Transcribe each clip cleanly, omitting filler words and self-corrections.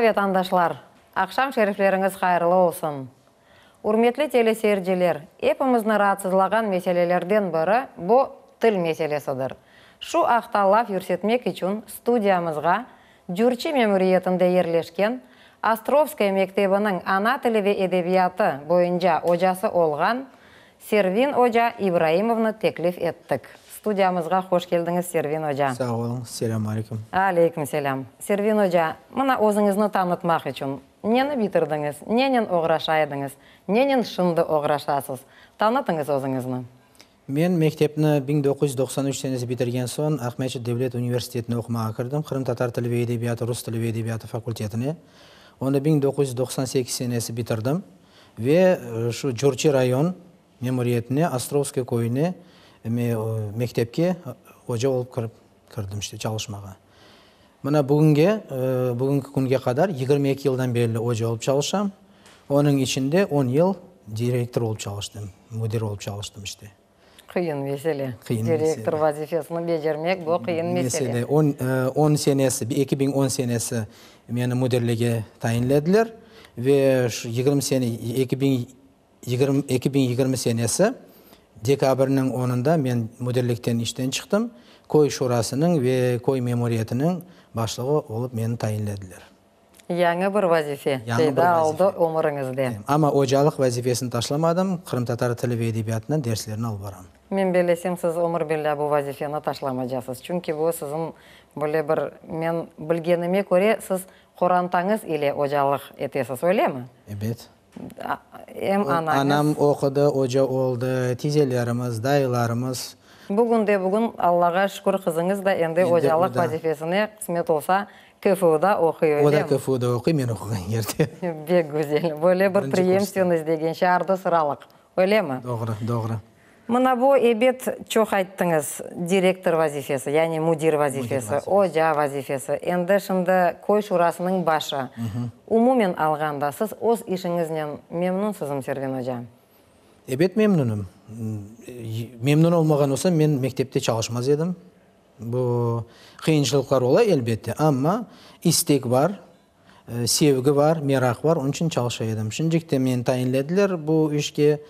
Vetandaşlar! Aqşam şerifleriñiz hayırlı olsun! Ürmetli teleseyirciler, epimizni raatsızlağan meselelerden biri bu til meselesidir. Şu aqta laf yürsetmek içün studiyamızğa Cürçi memuriyetinde yerleşken Ostrovskaya mektebiniñ ana tili ve edebiyatı boyunca ocası olğan Servin oca İbraimovnı teklif ettik. Studiyamızğa hoş keldiñiz, Servin oca. Sağ oluñ. Selâm aleyküm. Aleyküm selâm. Servin oca, mına özüñizni tanıtmaq içün, neni bitirdiñiz, nenen oğraşa ediñiz, nenen şimdi oğraşasız? Tanıtıñız özüñizni. Men mektepni 1993 senesi bitirgen soñ Aqmescit devlet universitetine oqumağa kirdim, qırımtatar tili ve edebiyatı, rus tili ve edebiyatı fakultetine. Onı 1998 senesi bitirdim ve şu Curçı rayon memuriyetine, Ostrovskoye köyüne mektepke oca olıp kirip kirdim işte çalışmağa. Mına bugünge, bugünki künge qadar 22 yıldan berli oca olıp çalışam. Onıñ içinde on yıl direktor olıp çalıştım, müdir olıp çalıştım işte. Qıyın mesele. Qıyın mesele. Direktor vazifesini becermek, bu qıyın mesele. Mesele. On, on senesi, 2010 senesi meni müdirlige tayinlediler ve şu 20 sene, 2020, 2020 senesi dekabrniñ onunda men müdirlikten işten çıqtım, köy şurasınıñ ve köy memuriyetiniñ başlığı olıp meni tayinlediler. Yañı bir vazife peyda oldı ömüriñizde. Amma ocalıq vazifesini taşlamadım, qırımtatar tili ve edebiyatından derslerni alıp baram. Men bellesem, siz ömür billâ bu vazifeni taşlamacasız. Çünki bu siziñ böyle bir, men bilgenime köre, siz qorantañız ile ocalıq etesiz, öylemi? Ebet. Em anañız. Anam oqudı, oca oldı, tizelerimiz, dayılarımız. Bugün de bugün, Allağa şükür, qızıñız da endi ocalıq vazifesine, qısmet olsa, KFUda oquy, öylemi? O da KFUda oquy, men oquğan yerde. Pek güzel. Böyle bir preyemstvennost degen şey, ardı-sıralıq, öylemi? Doğru, doğru. Mına bu, ebet, çoq ayttıñız, direktor vazifesi, yani müdir vazifesi, oca vazifesi, endi şimdi köy şurasınıñ başı. Umumen alğanda, siz öz işiñiznen memnunsızmı, Serven oca? Ebet, memnunım. Memnun olmağan olsam, men mektepte çalışmaz edim. Bu qıyınçılıqlar ola, elbette, amma istek bar, sevgi bar, meraq bar, onıñ içün çalışa edim. Şimdilik de meni tayinlediler bu işke,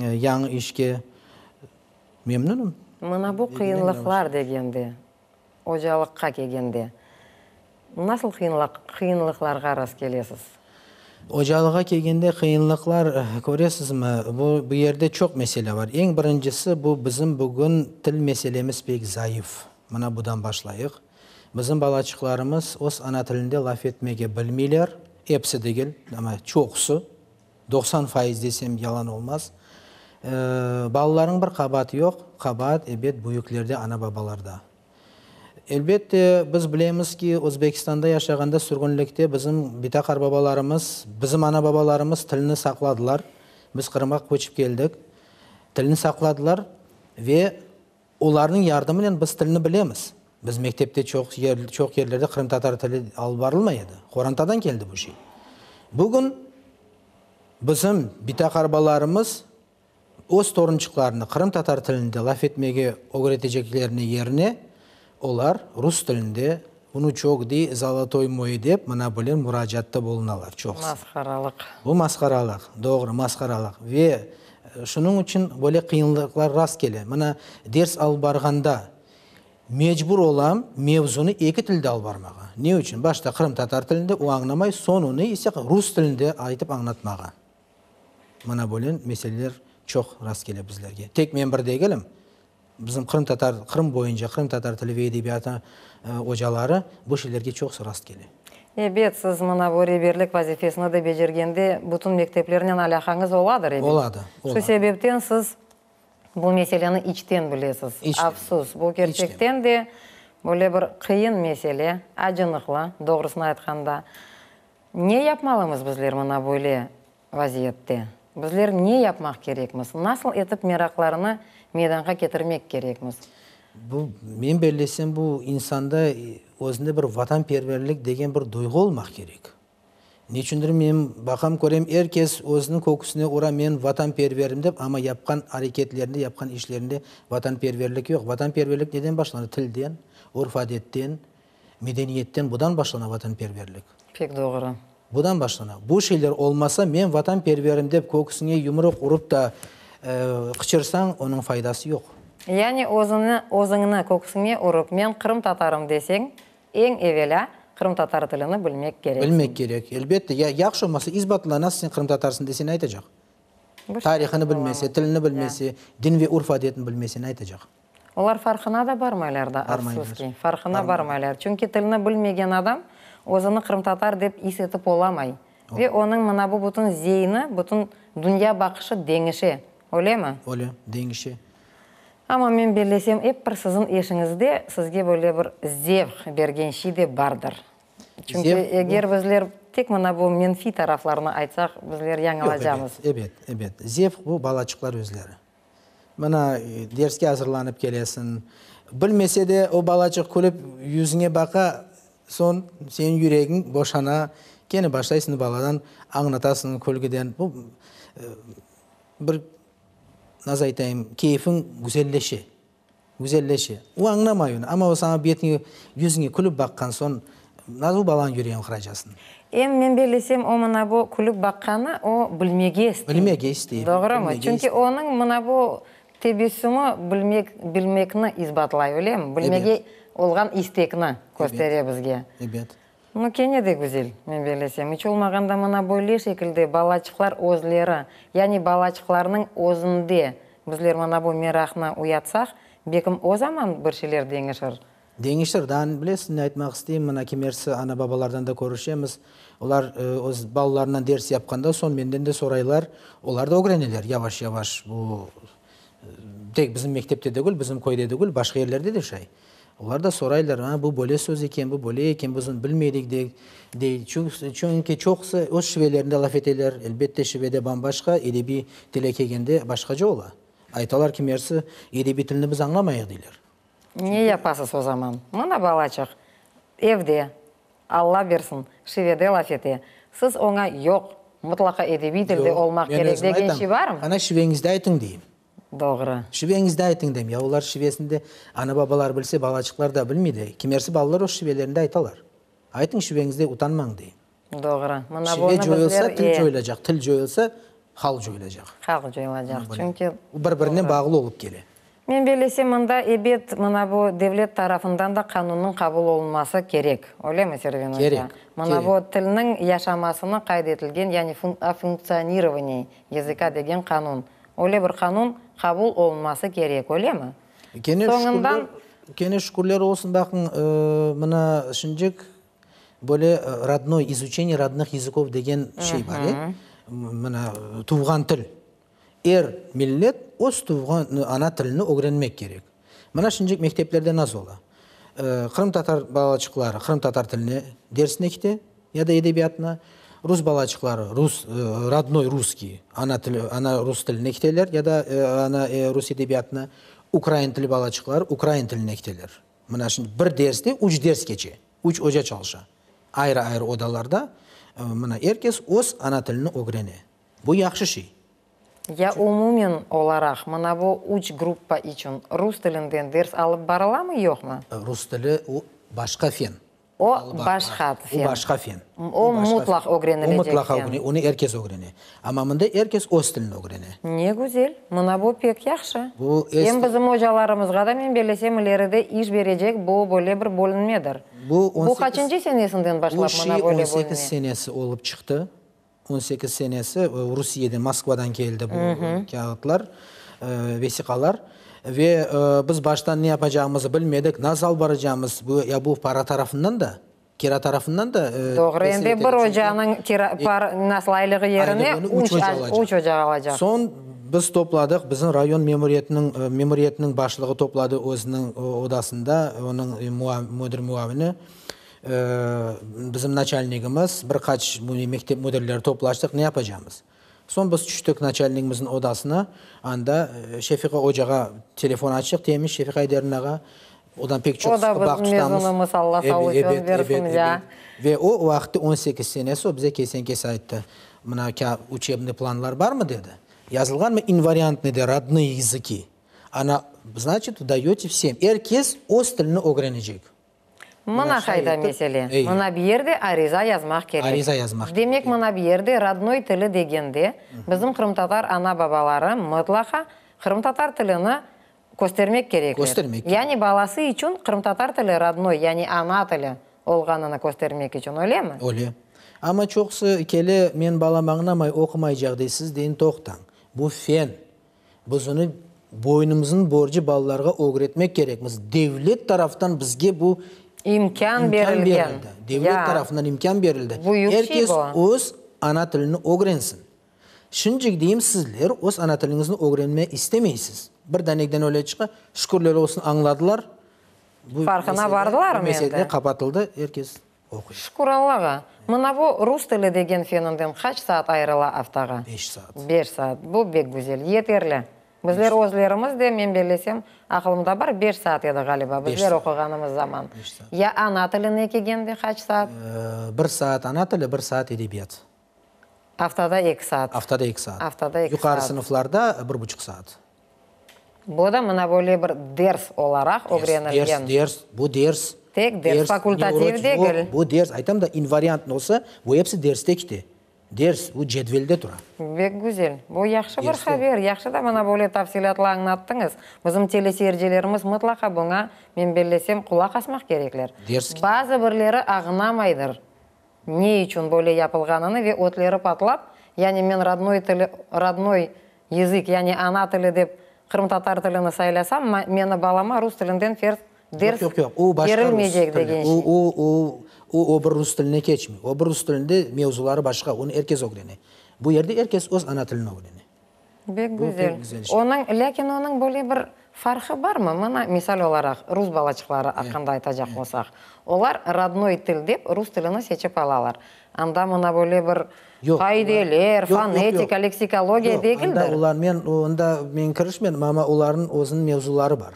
yañı işke. Memnunım. Mına bu qıyınlıqlar degende, ocalıqqa kelgende, nasıl qıyınlıqlarğa rastkelesiz? Ocalığa kelgende qıyınlıqlar, köresizmi, bu, bu yerde çoq mesele bar. Eñ birincisi, bu bizim bugün til meselemiz pek zayıf. Mına budan başlayıq. Bizim balaçıqlarımız öz ana tilinde laf etmege bilmeyler, episi degil, amma çoqusı, 90% desem yalan olmaz. Balalarnıñ bir qabaatı yoq, qabaat, ebet, büyüklerde, ana-babalarda. Elbette, biz bilemiz ki, Özbekistanda yaşağanda sürgünlikte bizim bita-qarbabalarımız, bizim ana-babalarımız tilni saqladılar. Biz Qırımğa köçip keldik, tilni saqladılar ve Olarnıñ yardımınen biz tilni bilemiz. Biz mektepte çoq yer, çoq yerlerde qırımtatar tili alıp barılmay edi. Qorantadan keldi bu şey. Bugün bizim bita-qarbalarımız öz torunçıqlarını qırımtatar tilinde laf etmege ögreteceklerine yerine, olar rus tilinde vnuçok dey, zolotoy moy dep, mına böyle muracaatta bulunalar çoqusı. Masqaralıq. Bu masqaralıq, doğru, masqaralıq. Ve şunıñ içün böyle qıyınlıqlar rast kele. Mına ders alıp barğanda mecbur olam mevzunı eki tilde alıp barmağa. Ne içün? Başta qırımtatar tilinde, o añlamay, soñunı ise rus tilinde aytıp añlatmağa. Mına böyle meseleler çoq rast kele bizlerge. Tek men bir degilim. Bizim qırımtatar, Qırım boyunca qırımtatar tili ve edebiyatı ocaları bu şeylerge çoqsu rast kele. Ebet, siz mına bu reberlik vazifesini de becergende bütün mekteplernen alâqañız oladır, ebet. Oladı, oladı. Şu sebepten siz bu meseleni içten bilesiz. İçten. Afsus, bu kerçekten de böyle bir qıyın mesele, acınıqlı, doğrusını aytqanda. Ne yapmalımız bizler mına böyle vaziyette? Bizler ne yapmaq kerekmiz? Nasıl etip meraqlarını meydanğa ketirmek kerekmiz? Bu, men bellesem, bu insanda özünde bir vatanperverlik degen bir duyğu olmaq kerek. Neçündir men baqam, körem, er kes özüniñ köküsine ura, men vatanperverim dep, amma yapqan areketlerinde, yapqan işlerinde vatanperverlik yoq. Vatanperverlik neden başlana? Tilden, urf-adetten. Medeniyetten budan başlana vatanperverlik. Pek doğru. Budan başlana. Bu şeyler olmasa, men vatanperverim dep köküsiñe yumruq urıp da qıçırsañ, onıñ faydası yoq. Yani özüni, özüñni köküsiñe urıp, men qırımtatarım deseñ, eñ evelâ qırımtatar tilini bilmek kereksiñ. Bilmek kerek, elbette. Ya, yahşı olmasa, isbatla, nasıl sen qırımtatarsıñ dese ne aytacaq? Tarihını bilmese, tilini bilmese, din ve urf-adetini bilmese ne aytacaq? Olar farqına da barmaylar da, afsus ki, farqına barmaylar. Çünki tilni bilmegen adam özüni qırımtatar dep is etip olamay. Ve onıñ mına bu bütün zeini, bütün dünya baqışı deñişe. Öylemi? Öyle, deñişe. Amma men bellesem, ep bir siziñ eşiñizde sizge böyle bir zevq bergen şey de bardır. Çünki eger bizler tek mına bu menfiy taraflarını aytsaq, bizler yañılacamız. Yoq, ebet, ebet, ebet. Zevq bu balaçıqlar özleri. Mına, derske azırlanıp kelesiñ. Bilmese de, o balaçıq külip yüzüñe baqa, soñ seniñ yüregiñ boşana, kene başlaysıñ baladan añlatasıñ külgüden. Bu, bir, nasıl aytayım, keyfiñ güzelleşe. Güzelleşe. O añlamay onı, amma o saña betiñe, yüzüñe külip baqqan soñ, nasıl balanıñ yüreğini qıracasıñ? Em men bellesem, o mına bu külip baqqanı, o bilmege istey. Bilmege istey. Doğrumı? Çünki onıñ mına bu tebessümi bilmek, bilmekni isbatlay, öylemi? Bilmege olğan istekni köstere bizge. Ebet. Nu, kene de güzel, men bellesem. İç olmağanda mına böyle şekilde balaçıqlar özleri, yani balaçıqlarnıñ özünde bizler mına bu meraqnı uyatsaq, bekim o zaman bir şeyler deñişir. Deñişir. Daa bilesiñ, ne aytmaq isteyim, mına kimersi ana-babalardan da körüşemiz. Olar öz balalarınan ders yapqanda soñ menden de soraylar. Olar da ögreneler yavaş-yavaş bu tek bizim mektepte degil, bizim köyde degil, başqa yerlerde de şay. Olar da soraylar, a, bu böyle söz eken, bu böyle eken, biz onı bilmeydik, dey, dey. Çünki çoqusı öz şivelerinde laf eteler. Elbette, şivede bam-başqa, edebiy tile kelgende başqaca ola. Aytalar kimersi, edebiy tilni biz añlamayıq, deyler. Ne yapasız o zaman? Mına balaçıq evde, Alla bersin, şivede laf ete. Siz oña yoq, mıtlaqa edebiy tilde olmaq kerek degen şey barmı? Ana şiveñizde aytıñ, deyim. Doğru. Şiveñizde aytıñ, deyim. Ya olar şivesinde ana-babalar bilse, balaçıqlar da bilmey de. Kimersi balalar öz şivelerinde aytalar. Aytıñ şiveñizde, utanmañ, deyim. Doğru. Mına Şive bunı coyulsa, bizler, til coyulacaq, til coyulsa, halq coyulacaq. Halq coyulacaq, çünki. Bir-birine bağlı olıp kele. Men bellesem, mında, ebet, mına bu devlet tarafından da qanunnıñ qabul olunması kerek. Öylemi, Serven oca? Kerek, Mına bu tilniñ yaşamasını qayd etilgen, yani o funktsionirovaniyi yazıka degen qanun. Öyle bir qanun qabul olunması kerek, öylemi? Kene şükürler, kene şükürler olsun, baqıñ, mına şimdicik Böyle rodnoy, izuçeniye rodnıh yazıkov degen şey bar, e? Mına, tuvğan til. Er millet öz tuvğan, ana tilini ögrenmek kerek. Mına şimdicik mekteplerde nasıl ola? Qırımtatar balaçıqları qırımtatar tiline dersine kete ya da edebiyatına, rus balaçıqları rus, rodnoy russkiy, ana tili, ana rus tiline keteler ya da ana rus edebiyatına, ukrain tili balaçıqları ukrain tiline keteler. Mına şimdi bir derste üç ders keçe, üç oca çalışa. Ayrı-ayrı odalarda, mına er kes öz ana tilini ögrene. Bu yahşı şey. Ya umumen olaraq, mına bu üç gruppa içün rus tilinden ders alıp barılamı, yoqmı? Rus tili o başqa fen. O başqa fen. O başqa fen. O mutlaq ögrenilecek fen. O mutlaq ögrene, onı er kes ögrene. Amma mında er kes öz tilini ögrene. Ne güzel! Mına bu pek yahşı. Bu Em bizim ocalarımızğa da, men bellesem, ileride iş berecek bu böyle bir bölünmedir. Bu Bu qaçıncı senesinden başlap mına böyle Bu şey bölüne? 18 senesi olıp çıqtı. 18 senesi Rusiyeden, Moskvadan keldi bu kâğıtlar, vesiqalar. Ve biz baştan ne yapacağımızı bilmedik, nasıl alıp baracağımız, bu ya bu para tarafından da, kira tarafından da Doğru, endi bir ocanıñ kira, para, nasıl aylığı yerine üç üç oca alacaq. Soñ biz topladıq, bizim rayon memuriyetiniñ, memuriyetiniñ başlığı topladı özüniñ odasında, onıñ müdir muavini. Bizim naçalnigimiz, bir qaç mektep müdirleri toplaştıq, ne yapacamız? Soñ biz tüştik naçalnigimizniñ odasına, anda Şefiqa ocağa telefon açtıq, temiz Şefiqa Ayderinağa, odan pek çoq O da sıqı bağ bizim tutamız. mezunımız, Alla sağlıcığın Ebet, bersin, ebet, ya. ebet. Ve o vaqıtta 18 senesi, o bize kesen-kes ayttı, mına uçebnıy planlar barmı, dedi, yazılğanmı invariantnıy de rodnıye yazıki, ana, znaçit, dayote vsem, er kes öz tilini ögrenecek. Mına qayda mesele. Mına bir yerde ariza yazmaq kerek. Ariza yazmaq kerek. Demek, mına bir yerde rodnoy tili degende, bizim qırımtatar ana-babaları mıtlaqa qırımtatar tilini köstermek kerekler. Köstermek kerek. Yani balası içün qırımtatar tili rodnoy, yani ana tili olğanını köstermek içün, öylemi? Öyle. Amma çoqusı kele, men balam añlamay, oqumaycaq dey, siz deyin toqtañ. Bu fen. Biz onı boynumıznıñ borcu balalarğa ögretmek kerekmiz. Devlet taraftan bizge bu İmkân berilgen. Berildi. Devlet tarafından imkân berildi. Büyük Er şey kes bu. öz ana tilini ögrensin. Şimdicik deyim, sizler öz ana tiliñizni ögrenme istemeysiz. Bir danekten öyle çıqa, şükürler olsun añladılar. Bu Farqına mesele, vardılarmı bu mesele endi? qapatıldı, er kes oquy. Şükür Allağa. Mına bu rus tili degen feninden qaç saat ayırıla aftağa? Beş saat. Beş saat. Bu bek güzel. Yeterli. Bizler özlerimiz de, men bellesem, aqılımda bar, beş saat edi ğaliba, bizler oquğanımız zaman. Beş saat. Ya ana tiline kelgende qaç saat? Bir saat ana tili, bir saat edebiyat. Aftada eki saat. Aftada eki saat. Aftada eki Yuqarı saat. sınıflarda bir buçuq saat. Bu da mına böyle bir ders olaraq ögrenilgen. Ders, ders, bu ders. Tek ders, fakultativ degil. Bu ders, aytam da, invariant olsa, bu episi derste kete. Ders, bu cedvelde tura. Bek güzel. Bu yahşı bir Derste. haber. Yahşı da mına böyle tafsilâtlı añlattıñız. Bizim teleseyircilerimiz mıtlaqa buña, men bellesem, qulaq asmaq kerekler. Ders. Bazı birleri añlamaydır. Ne içün böyle yapılğanını ve ötleri patlap, yani men rodnoy tili, rodnoy yazık, yani ana tili dep qırımtatar tilini saylasam, meni balama rus tilinden fers, ders Yoq, yoq, yoq, o başqa rus berilmeycek tili. degen O, şey. o, o, o, o bir rus tiline keçmey. O bir rus tilinde mevzuları başqa, onı er kes ögrene. Bu yerde er kes öz ana tilini ögrene. Bek Bu pek güzel. güzel şey. Onıñ, lâkin onıñ böyle bir farqı barmı? Mına, misal olaraq, rus balaçıqları aqqında aytacaq olsaq, olar rodnoy til dep rus tilini seçip alalar. Anda mına böyle bir Yoq, qaideler, yoq, yoq, yoq. fonetika, leksikologiya Yoq, degildir. anda olar, men onda men kirişmedim, amma olarnıñ özüniñ mevzuları bar.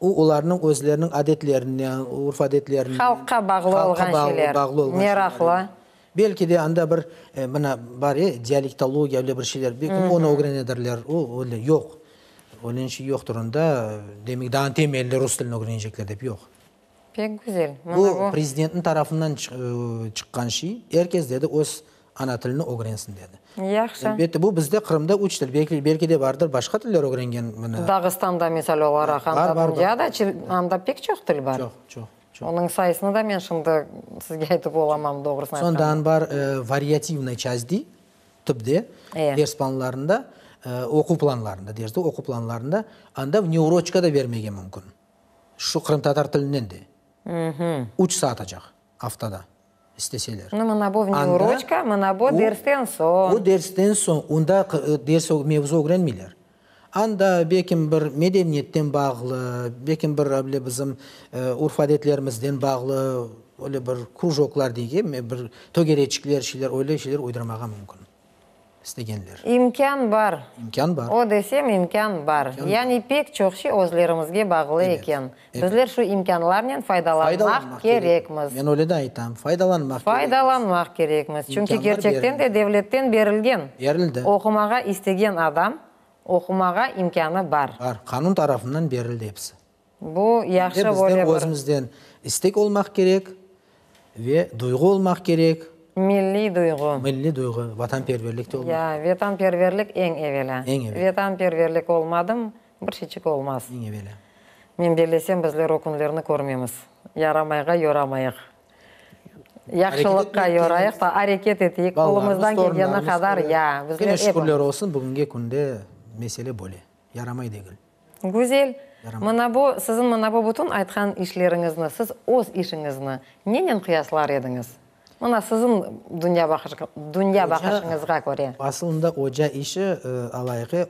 O, olarnıñ özleriniñ adetlerinen, urf-adetlerinen, Halqqa bağlı halqqa olğan bağlı, şeyler, bağlı olğan şeyler. meraqlı. Belki de anda bir, mına, bar e, dialektologiya, öyle bir şeyler, belki onı ögrenedirler. O, öyle yoq. Öyle şey yoqtır onda. Demek, daa temelli rus tilini ögrenecekler dep, yoq. Pek güzel. Mına Bu, bu. prezidentniñ tarafından çıqqan şey. Er kes, dedi, öz ana tilini ögrensin, dedi. Yahşı. Elbette, bu bizde Qırımda üç til, belki, belki de bardır başqa tiller ögrengen, mına. Dağıstanda, misal olaraq, Bar, anda bar, bar. dünyada anda pek çoq til bar. Çoq, çoq, çoq. Onıñ sayısını da men şimdi sizge aytıp olamam, doğrusını aytqanda. Soñ daa bar variativnaya çast dey, tıpde, ders planlarında, oquv planlarında, derste oquv planlarında, anda vneuroçka da bermege mümkün. Şu qırımtatar tilinen de. Üç saat acaq aftada, isteseler. Nu, mına bu vneuroçka, mına bu dersten soñ. O dersten soñ, onda ders, mevzu ögrenmeyler. Anda belkim bir medeniyetten bağlı, belkim bir öyle bizim urf-adetlerimizden bağlı öyle bir krujoklar deyik, bir tögereçikler, şeyler, öyle şeyler uydurmağa mümkün. İstegenler. İmkân bar. İmkân bar. O desem, imkân bar. Yani pek çoq şey özlerimizge bağlı eken. Bizler şu imkânlarnen faydalanmaq kerekmiz. Men öyle de aytam, faydalanmaq kerekmiz. Faydalanmaq kerekmiz. Çünki kerçekten de devletten berilgen. Berildi. Oqumağa istegen adam, oqumağa imkânı bar. Bar. Qanun tarafından berildi episi. Bu yahşı Bizden böyle bir. Özümizden istek olmaq kerek ve duyğu olmaq kerek. Milliy duyğu. Milliy duyğu, vatanperverlik de olmaq Ya, vetanperverlik eñ evelâ. Eñ evelâ. Vetanperverlik olmadım, bir şeyçik olmaz. Eñ evelâ. Men bellesem, bizler o künlerni körmemiz. Yaramayğa yoramayıq. Yahşılıqqa yorayıq da, areket eteyik, qolumızdan kelgeni qadar, ya, bizler Kene şükürler olsun, bugünge künde mesele böyle, yaramay degil. Güzel. Mına bu, siziñ mına bu bütün aytqan işleriñizni, siz öz işiñizni nenen qıyaslar ediñiz? Mına siziñ dünya dünya baqışıñızğa köre. Asılında oca işi, alayıq,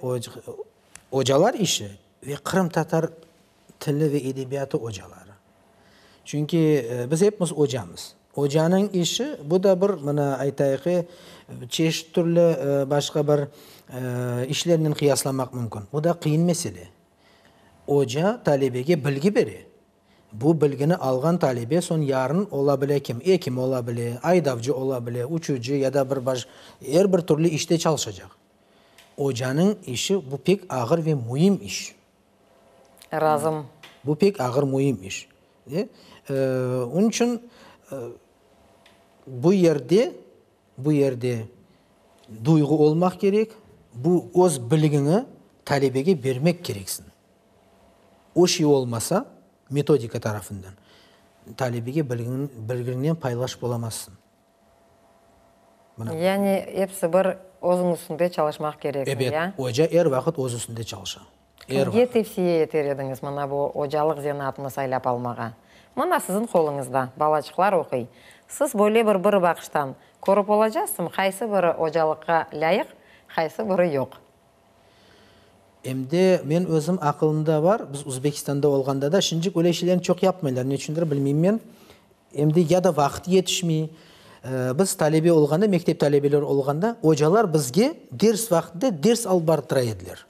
ocalar işi ve qırımtatar tili ve edebiyatı ocaları. Çünki biz epimiz ocamız. Ocanıñ işi, bu da bir, mına aytayıq, çeşit türlü başqa bir işlernen qıyaslamaq mümkün. Bu da qıyın mesele. Oca talebege bilgi bere. Bu bilgini alğan talebe soñ yarın ola bile kim? Ekim ola bile, aydavcı ola bile, uçucı ya da bir baş, er bir türlü işte çalışacaq. Ocanıñ işi bu pek ağır ve müim iş. Razım. Bu pek ağır, müim iş. Onıñ içün bu yerde, bu yerde duyğu olmaq kerek, bu öz bilgiñi talebege bermek kereksiñ. O şey olmasa, metodika tarafından, talebege bilgiñ, bilgiñnen paylaşıp olamazsıñ. Mına. Yani episi bir özüñ üstünde çalışmaq kereksiñ, Ebet, ya? oca er vaqıt öz üstünde çalışa. Er Kimge vaqıt. tevsiye eter ediñiz mına bu ocalıq zenaatını saylap almağa? Mına siziñ qoluñızda balaçıqlar oquy. Siz böyle bir bir baqıştan körip olacazsıñ, qaysı biri ocalıqqa lâyıq, qaysı biri yoq. Em de men özüm aqılımda bar, biz Uzbekistanda olğanda da, şimdicik öyle şeylerni çoq yapmaylar, ne içündir bilmeyim men. Em de ya da vaqıt yetişmey. Biz talebe olğanda, mektep talebeleri olğanda, ocalar bizge ders vaqtında ders alıp bardıra ediler.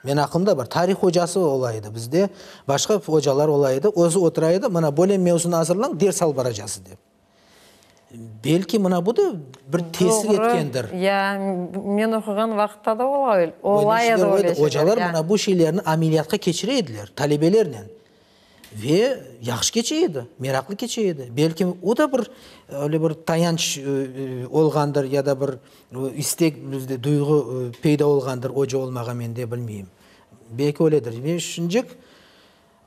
Men aqılımda bar, tarih ocası ola edi bizde, başqa ocalar ola edi, özü otura edi, mına böyle mevzunı azırlañ, ders alıp baracaqsız dep. Belki mına bu da bir tesir etkendir. Doğru, ya, men oquğan vaqıtta da ola edi öyle şeyler. Ocalar mına bu şeylerni ameliyatqa keçire ediler talebelernen. Ve yahşı keçe edi, meraqlı keçe edi. Belki o da bir öyle bir tayanç olğandır ya da bir istek bizde duyğu peyda olğandır oca olmağa mende bilmeyim. Belki öyledir. Ve şincik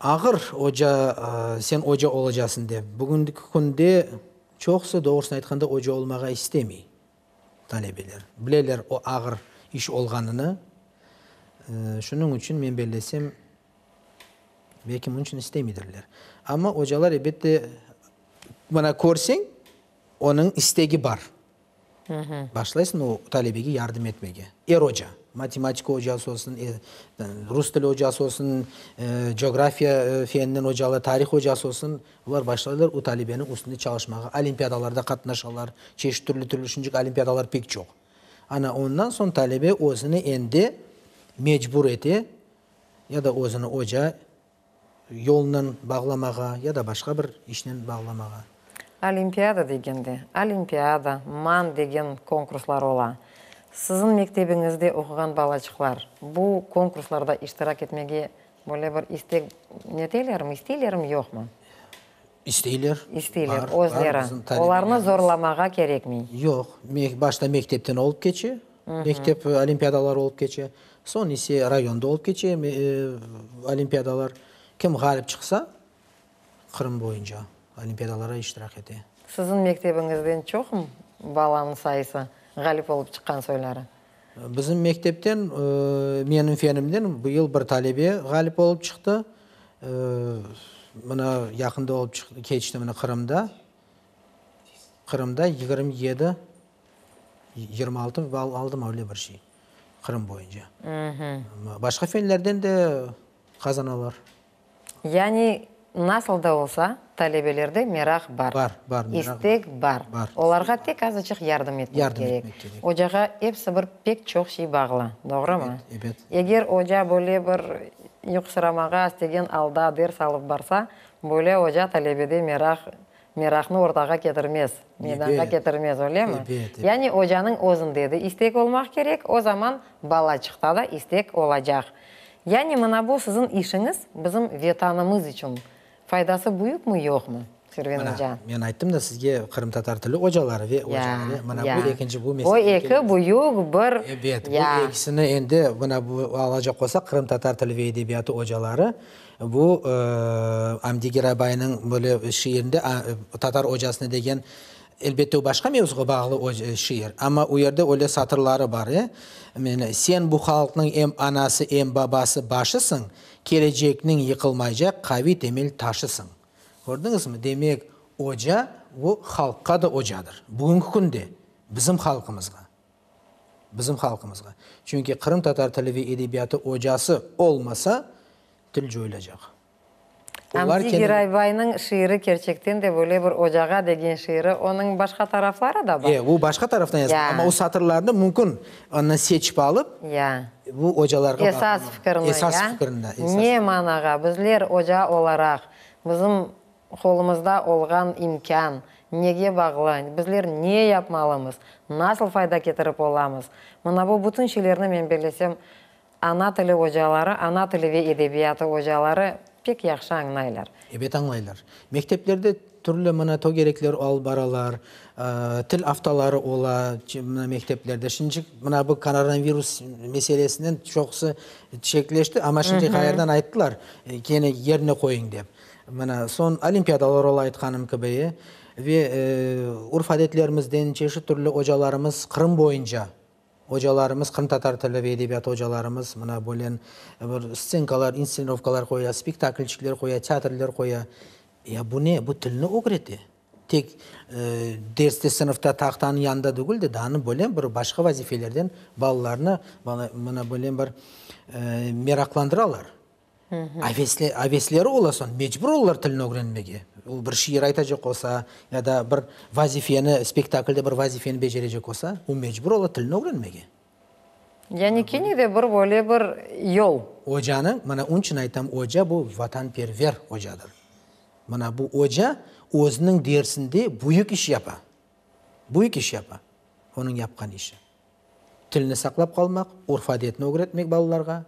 Ağır oca, sen oca olacasıñ dep. Bugünki künde çoqusı, doğrusını aytqanda, oca olmağa istemey talebeler. Bileler o ağır iş olğanını. Şunıñ içün, men bellesem, belki bunıñ içün istemeydirler. Amma ocalar, elbette, mına körseñ, onıñ istegi bar. Başlaysıñ o talebege yardım etmege. Er oca, matematika ocası olsun, rus tili ocası olsun, coğrafiya feninden ocalar, tarih ocası olsun, olar başlaylar o talebeniñ üstünde çalışmağa, olimpiadalarda qatnaşalar, çeşit türlü-türlü, şimdiki olimpiadalar pek çoq. Ana, ondan soñ talebe özüni endi mecbur ete, ya da özüni oca yolnen bağlamağa ya da başqa bir işnen bağlamağa. Olimpiada degende, olimpiada, man degen konkurslar ola. Siziñ mektebiñizde oquğan balaçıqlar bu konkurslarda iştirak etmege böyle bir istek netelermi, isteylermi, yoqmı? İsteyler. İsteyler, özleri. Olarnı zorlamağa kerekmey. Yoq. Başta mektepten olıp keçe, mektep olimpiadaları olıp keçe, soñ ise rayonda olıp keçe olimpiadalar. Kim ğalip çıqsa, Qırım boyunca olimpiadalara iştirak ete. Siziñ mektebiñizden çoqmı balanıñ sayısı ğalip olıp çıqqan soyları? Bizim mektepten, menim fenimden bu yıl bir talebe ğalip olıp çıqtı. Mına yaqında olıp çıqtı, keçti mına Qırımda. Qırımda 27, 26 ball aldımı, öyle bir şey, Qırım boyunca. Başqa fenlerden de qazanalar. Yani, nasıl da olsa, talebelerde meraq bar. Bar, bar, meraq bar. İstek bar. Bar. Olarğa tek azıcıq yardım etmek Yardım kerek. etmek kerek. Ocağa episi bir pek çoq şey bağlı, doğrumı? Ebet, ebet. Eger oca böyle bir yuqsıramağa istegen alda ders alıp barsa, böyle oca talebede meraq, meraqnı ortağa ketirmez, meydanğa Ebet. ketirmez, öylemi? Ebet, ebet. Yani, ocanıñ özünde de istek olmaq kerek, o zaman balaçıqta da istek olacaq. Yani mına bu siziñ işiñiz bizim Vetanımız içün faydası büyükmi, yoqmı, Serven Mına, oca? men ayttım da sizge, qırımtatar tili ocaları ve Ya, ocaları, mına ya. bu ekinci bu O meselege eki kelemiz. büyük bir, Ebet, bu ya. ekisini endi, mına bu alacaq olsaq, qırımtatar tili ve edebiyatı ocaları, bu Amdi Gerabaynıñ böyle şiirinde tatar ocasına degen Elbette, o başqa mevzuğa bağlı şiir, amma o yerde öyle satırları bar, e, Meni, sen bu halqnıñ em anası, em babası, başısıñ, kelecekniñ yıqılmaycaq qaviy temel taşısıñ. Kördiñizmi? Demek, oca, o, halqqa da ocadır. Bugünki künde bizim halqımızğa. Bizim halqımızğa. Çünki qırımtatar tili ve edebiyatı ocası olmasa, til coyulacaq. Amdi Giraybaynıñ şiiri kerçekten de böyle bir ocağa degen şiiri, onıñ başqa tarafları da bar. E, o başqa taraftan yazılğan, amma o satırlarnı mümkün ondan seçip alıp, Ya. bu ocalarğa Esas bağlamağa. fikirini, Esas ya. fikirini, esas. Ne manağa bizler oca olaraq, bizim qolumızda olğan imkân nege bağlı, bizler ne yapmalımız, nasıl fayda ketirip olamız? Mına bu bütün şeylerni men bellesem, Ana tili ocaları, ana tili ve edebiyatı ocaları. Pek yahşı añlaylar. Ebet añlaylar. Mekteplerde türlü mına tögerekler alıp baralar, til aftaları ola mına mekteplerde. Şimdicik mına bu koronavirus meselesinen çoqusı çekleşti, amma şimdi ğayrıdan ayttılar, kene yerine qoyuñ dep. Mına soñ olimpiadalar ola aytqanım kibi. Ve urf-adetlerimizden çeşit türlü ocalarımız Qırım boyunca Ocalarımız, qırımtatar tili ve edebiyatı ocalarımız mına böylen bir stsenkalar, instsenirovkalar qoya, spektaklçikler qoya, teatrler qoya. Ya bu ne? Bu tilni ögrete. Tek derste, sınıfta, tahtanıñ yanında degil de, daa böylen bir başqa vazifelerden balalarnı mına böylen bir meraqlandıralar. Avesli, avesleri ola soñ, mecbur olalar tilni ögrenmege. O bir şiir aytacaq olsa, ya da bir vazifeni, spektaklde bir vazifeni becerecek olsa, o mecbur ola tilni ögrenmege. Yani kene de bir böyle bir yol. Ocanıñ, mına onıñ içün aytam, oca bu vatanperver ocadır. Mına bu oca özüniñ dersinde büyük iş yapa. Büyük iş yapa, onıñ yapqan işi. Tilni saqlap qalmaq, urf-adetni ögretmek balalarğa.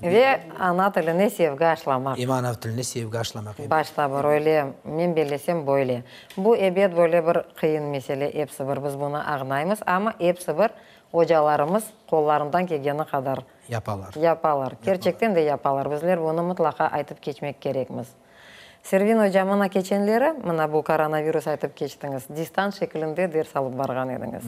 Ve ana tiline sevgi aşlamaq. Em ana tiline sevgi aşlamaq, ebet. Başta bir öyle, men bellesem böyle. Bu, ebet, böyle bir qıyın mesele, episi bir biz bunı añlaymız, amma episi bir ocalarımız qollarından kelgeni qadar. Yapalar. Yapalar, kerçekten de yapalar. Bizler bunı mıtlaqa aytıp keçmek kerekmiz. Servin oca, mına keçenleri, mına bu koronavirus aytıp keçtiñiz, distant şekilinde ders alıp barğan ediñiz.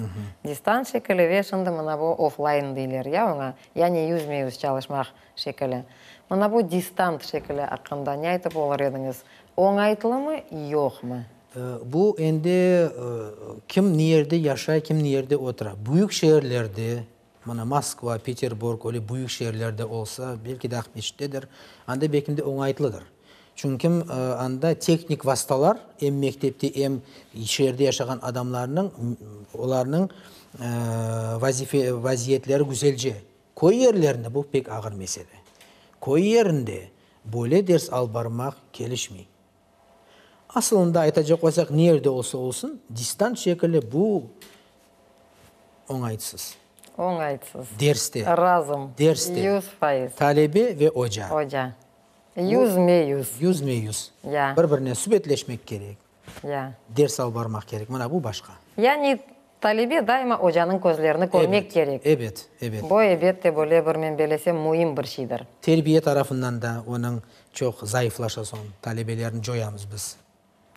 Distant şekili ve şimdi mına bu oflayn deyler ya oña, yani yüzme-yüz çalışmaq şekili. Mına bu distant şekili aqqında ne aytıp olur ediñiz? Oñaytlımı, yoqmı? Bu endi kim ne yerde yaşay, kim ne yerde otura. Büyük şeerlerde, Mına Moskva, Peterburg, öyle büyük şeerlerde olsa, belki de Aqmescittedir, anda belki de oñaytlıdır. Çünki anda tehnik vastalar em mektepte, em şeerde yaşağan adamlarnıñ, olarnıñ vazife, vaziyetleri güzelce. Köy yerlerinde bu pek ağır mesele. Köy yerinde böyle ders alıp barmaq kelişmey. Asılında aytacaq olsaq, ne yerde olsa olsun, distant şekili bu oñaytsız. Oñaytsız. Derste. Razım. Derste. 100%. Talebe ve oca. Oca. Yüzme-yüz. Yüzme-yüz. Ya. Bir-birinen subetleşmek kerek. Ya. Ders alıp barmaq kerek. Mına bu başqa. Yani talebe daima ocanıñ közlerini körmek kerek. Ebet, ebet. Bu, ebette, böyle bir, men belesem, müim bir şeydir. Terbiye tarafından da onıñ çoq zayıflaşa soñ, talebelerni coyamız biz.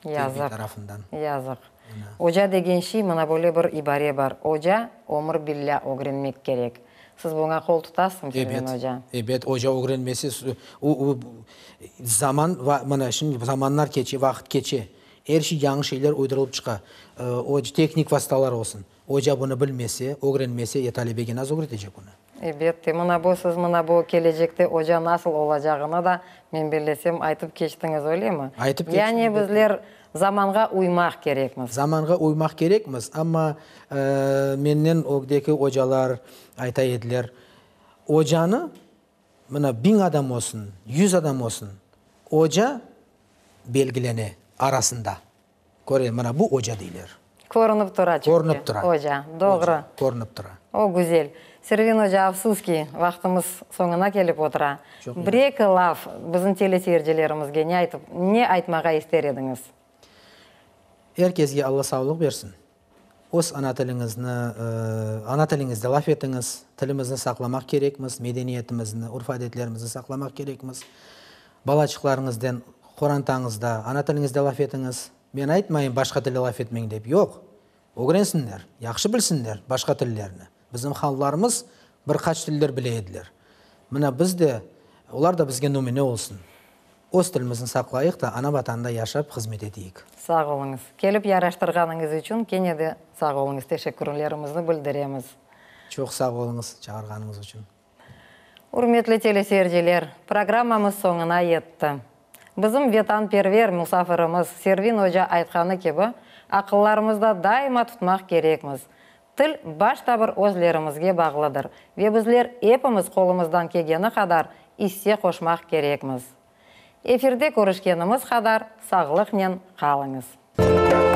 Yazıq. Terbiye tarafından. Yazıq. Oca degen şey, mına böyle bir ibare bar, Oca ömür billâ ögrenmek kerek. Siz buña qol tutasızmı, Serven oca? Ebet, ebet, oca ögrenmese, o, zaman, mına şimdi zamanlar keçe, vaqıt keçe, er şey yañı şeyler uydurılıp çıqa, o, tehnik vastalar olsun, oca bunı bilmese, ögrenmese, ya talebege nasıl ögretecek onı? Ebette, mına bu siz mına bu kelecekte oca nasıl olacağını da, men bellesem, aytıp keçtiñiz, öylemi? Aytıp keçtim. Yani bizler Zamanğa uymaq kerekmiz. Zamanğa uymaq kerekmiz, amma menden ögdeki ocalar ayta ediler, ocanı, mına, biñ adam olsun, yüz adam olsun, oca belgilene arasında. Köre, mına bu oca deyler. Körünip tura çünki. Körünip tura. Oca, doğru. Körünip tura. O güzel. Servin oca, afsus ki, vaqtımız soñuna kelip otura. Bir-eki laf bizim teleseyircilerimizge ne aytıp, ne aytmağa ister ediñiz? Er kesge Alla sağlıq bersin. Öz ana tiliñizni, ana tiliñizde laf etiñiz. Tilimizni saqlamaq kerekmiz, medeniyetimizni, urf-adetlerimizni saqlamaq kerekmiz. Balaçıqlarıñızden, qorantañızda ana tiliñizde laf etiñiz. Men aytmayım başqa tilde laf etmeñ dep, yoq. Ögrensinler, yahşı bilsinler başqa tillerni. Bizim hanlarımız bir qaç tiller bile ediler. Mına biz de, olar da bizge nümüne olsun. Öz tilimizni saqlayıq da, ana Vatanda yaşap hızmet eteyik. Sağ oluñız. Kelip yaraştırğanıñız içün kene de sağ oluñız, teşekkürlerimizni bildiremiz. Çoq sağ oluñız çağırğanıñız içün. Ürmetli teleseyirciler, programmamız soñuna yetti. Bizim vetanperver musafirimiz Servin oca aytqanı kibi, aqıllarımızda daima tutmaq kerekmiz, til başta bir özlerimizge bağlıdır ve bizler epimiz qolumızdan kelgeni qadar isse qoşmaq kerekmiz. Efirde körüşkenimiz qadar sağlıqnen qalıñız.